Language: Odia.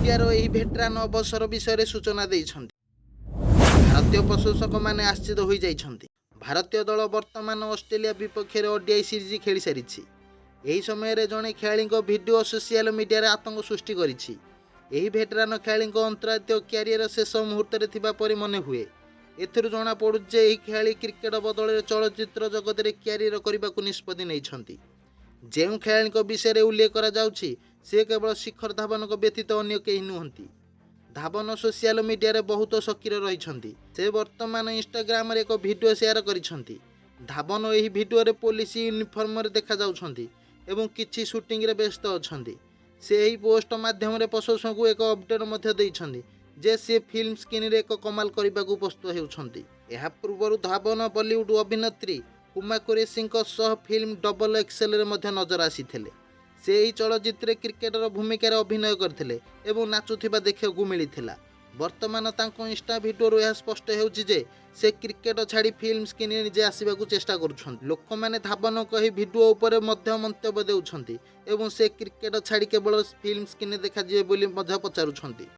ମିଡିଆର ଏହି ଭେଟରାନ ଅବସର ବିଷୟରେ ସୂଚନା ଦେଇଛନ୍ତି। ଭାରତୀୟ ପ୍ରଶଂସକମାନେ ଆଶ୍ଚର୍ଯ୍ୟ ହୋଇଯାଇଛନ୍ତି। ଭାରତୀୟ ଦଳ ବର୍ତ୍ତମାନ ଅଷ୍ଟ୍ରେଲିଆ ବିପକ୍ଷରେ ଓଡିଆଇ ସିରିଜ୍ ଖେଳିସାରିଛି। ଏହି ସମୟରେ ଜଣେ ଖେଳାଳିଙ୍କ ଭିଡିଓ ସୋସିଆଲ ମିଡିଆରେ ଆତଙ୍କ ସୃଷ୍ଟି କରିଛି। ଏହି ଭେଟରାନ ଖେଳାଳିଙ୍କ ଅନ୍ତର୍ଜାତୀୟ କ୍ୟାରିୟର ଶେଷ ମୁହୂର୍ତ୍ତରେ ଥିବା ପରି ମନେ ହୁଏ। ଏଥିରୁ ଜଣାପଡ଼ୁଛି ଯେ ଏହି ଖେଳାଳି କ୍ରିକେଟ ବଦଳରେ ଚଳଚ୍ଚିତ୍ର ଜଗତରେ କ୍ୟାରିୟର କରିବାକୁ ନିଷ୍ପତ୍ତି ନେଇଛନ୍ତି। ଯେଉଁ ଖେଳାଳିଙ୍କ ବିଷୟରେ ଉଲ୍ଲେଖ କରାଯାଉଛି, ସେ କେବଳ ଶିଖର ଧାୱନଙ୍କ ବ୍ୟତୀତ ଅନ୍ୟ କେହି ନୁହନ୍ତି। ଧାୱନ ସୋସିଆଲ ମିଡିଆରେ ବହୁତ ସକ୍ରିୟ ରହିଛନ୍ତି। ସେ ବର୍ତ୍ତମାନ ଇନଷ୍ଟାଗ୍ରାମରେ ଏକ ଭିଡିଓ ସେୟାର କରିଛନ୍ତି। ଧାୱନ ଏହି ଭିଡିଓରେ ପୋଲିସ ୟୁନିଫର୍ମରେ ଦେଖାଯାଉଛନ୍ତି ଏବଂ କିଛି ସୁଟିଂରେ ବ୍ୟସ୍ତ ଅଛନ୍ତି। ସେ ଏହି ପୋଷ୍ଟ ମାଧ୍ୟମରେ ପ୍ରଶଂସକଙ୍କୁ ଏକ ଅପଡେଟ୍ ମଧ୍ୟ ଦେଇଛନ୍ତି ଯେ ସେ ଫିଲ୍ମ ସ୍କ୍ରିନରେ ଏକ କମାଲ କରିବାକୁ ପ୍ରସ୍ତୁତ ହେଉଛନ୍ତି। ଏହା ପୂର୍ବରୁ ଧାୱନ ବଲିଉଡ ଅଭିନେତ୍ରୀ ହୁମା କୁରେଶୀଙ୍କ ସହ ଫିଲ୍ମ ଡବଲ ଏକ୍ସଏଲରେ ମଧ୍ୟ ନଜର ଆସିଥିଲେ। ସେ ଏହି ଚଳଚ୍ଚିତ୍ରରେ କ୍ରିକେଟର ଭୂମିକାରେ ଅଭିନୟ କରିଥିଲେ ଏବଂ ନାଚୁଥିବା ଦେଖିବାକୁ ମିଳିଥିଲା। ବର୍ତ୍ତମାନ ତାଙ୍କ ଇନଷ୍ଟା ଭିଡିଓରୁ ଏହା ସ୍ପଷ୍ଟ ହେଉଛି ଯେ ସେ କ୍ରିକେଟ ଛାଡ଼ି ଫିଲ୍ମ ସ୍କ୍ରିନରେ ନିଜେ ଆସିବାକୁ ଚେଷ୍ଟା କରୁଛନ୍ତି। ଲୋକମାନେ ଧାୱନଙ୍କ ଏହି ଭିଡିଓ ଉପରେ ମଧ୍ୟ ମନ୍ତବ୍ୟ ଦେଉଛନ୍ତି ଏବଂ ସେ କ୍ରିକେଟ ଛାଡ଼ି କେବଳ ଫିଲ୍ମ ସ୍କ୍ରିନରେ ଦେଖାଯିବେ ବୋଲି ମଧ୍ୟ ପଚାରୁଛନ୍ତି।